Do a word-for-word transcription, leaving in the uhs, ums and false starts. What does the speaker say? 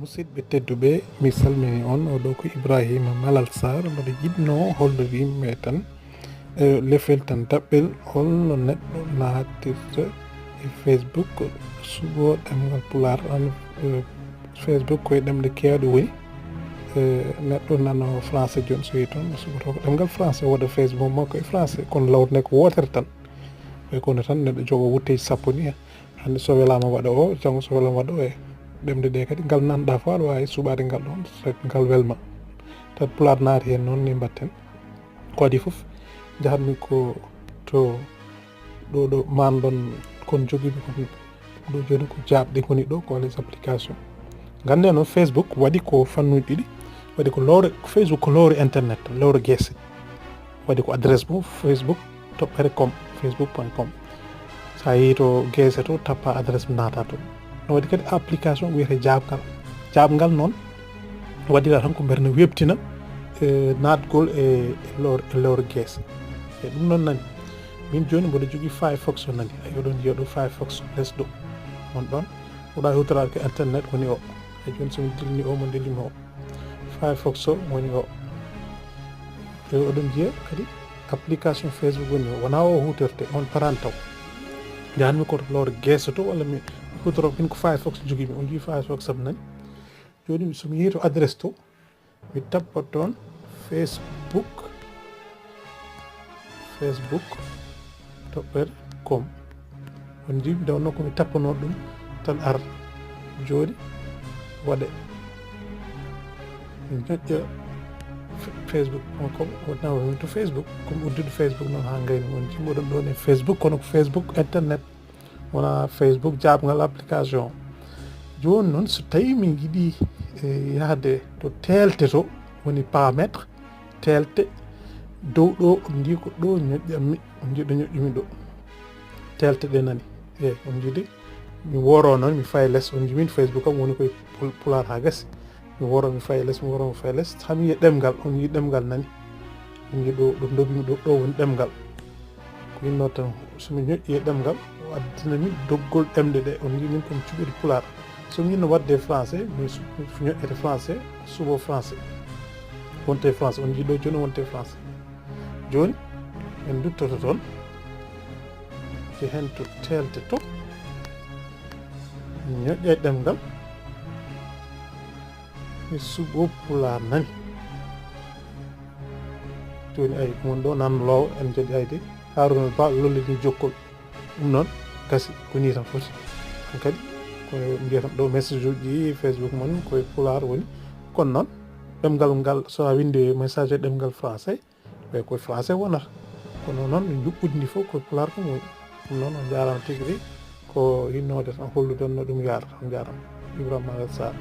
Musidɓe tedduɓe, mi salmini on. Oɗo ko Ibrahima Malal Sarr. Mboɗo yiɗno hollude yimɓe tan, eh, lefel tan daɓɓel, holno neɗɗo naatirta e Facebook, suɓo ɗemngal Pulaar. An, eh, Facebook koye ɗemɗe keewɗe woni. Eh, neɗɗo nano français jooni, so yehi toon, suɓoto ko ɗemngal français, waɗa Facebook makko e français, kono lawre nde ko wootere tan. E kono tan neɗɗo jogo wutte sappo ni. Hannde so welaama waɗa o, janngo so welaama waɗa o, e ɗemɗe ɗe kadi, ngal nanɗa fof aɗa waawi suɓaade ngal ɗoon, so ngal welma. Tawi Pulaar naati heen noon, ni mbaɗten. Ko adii fof, njahatmi ko to ɗo, ɗo manɗon kon jogiiɓe kon ɗo jooni ko jaabɗe ngoni ɗo, ko les applications. Ngannde noon Facebook waɗi ko fannuuji ɗiɗi, waɗi ko lowre, Facebook ko lowre internet, lowre geese. Waɗi ko adresse mum, facebook toɓɓere com, facebook point com. So a yehii to geese to, tappa adresse mum, naata to. No waɗi kadi application wiyetee Jaabngal. Jaabngal noon waɗira tan ko mberde ne weɓtina, eh, naatgol e, e lowre, e lowre geese. E ɗum noon nani. Min jooni mboɗo jogii Firefox o nani. Ay, oɗon njiya ɗo Firefox les ɗo. On ɗoon. Oɗa huutoraade ko internet woni o. Ay, jooni so mi dilli o, mo dilli mo o. Firefox o woni o. E oɗon njiya kadi application Facebook woni o. Wonaa o huutorte, on parantaw. Njahanmi ko to lowre geese to, walla mi huutoro, min ko Firefox jogiimi. On njii Firefox am nani. Jooni so mi yehii to adresse to, mi tappa toon Facebook, facebook toɓɓere com. On njii, nde wonnoo ko mi tappanoo ɗum tan, ar jooni waɗe. Mi ñoƴƴa fe-, facebook point com, wonaa woni to Facebook, ko mi uddude Facebook noon haa ngayni. On njii mboɗon ɗoon e Facebook, kono ko Facebook internet. Wonaa Facebook jaabngal application. Jooni noon, so tawii min njiɗi, eh, yahde to teelte to, woni paramètre, teelte, dow ɗo, on njii ko ɗo ñoƴƴammi, on njii ɗo ñoƴƴumi ɗo. Teelte ɗe nani. Eey, on njii de, mi wooro noon, mi fayi les, on njii min Facebook am woni koye pul-, Pulaar haa gasi. Mi wooro, mi fayi les, mi wooro, mi fayi les. Haa mi yiya ɗemngal, on njii ɗemngal nani. On njii ɗo, ɗo ndobimi ɗo, ɗo woni ɗemngal. Ko innoo tan, so mi ñoƴƴi e ɗemngal, o addina min doggol ɗemɗe ɗe. On njii min ko mi cuɓiiɗo Pulaar. So mi yiɗno waɗde e français, mi su-, mi ñoƴƴata français, suɓo français. Wonte français, on njii ɗo jooni wonte français. Jooni, en nduttoto toon. Te heen to teelte to. Mi ñoƴƴa e ɗemngal. Mi suɓo Pulaar nani. Jooni ay, mon ɗo nan loowo, en njaɗi ayde. Haruna Ba lollini jokkol. Ɗum noon, gasi, ko nii tan foti. Tan kadi, ko mbiyatan ɗo message uji Facebook mon, koye Pulaar woni. Kono noon, ɗemngal ngal, so a winndi message e ɗemngal français, ɓe koye français wonata. Kono noon, ɓe njuɓɓudi ndi fof koye Pulaar ko woni. Ɗum noon, on njaaraama tigi rigi. Ko hinnoode tan, hollude on no ɗum yaarata. On njaaraama. Ibrahima Magal Sarr.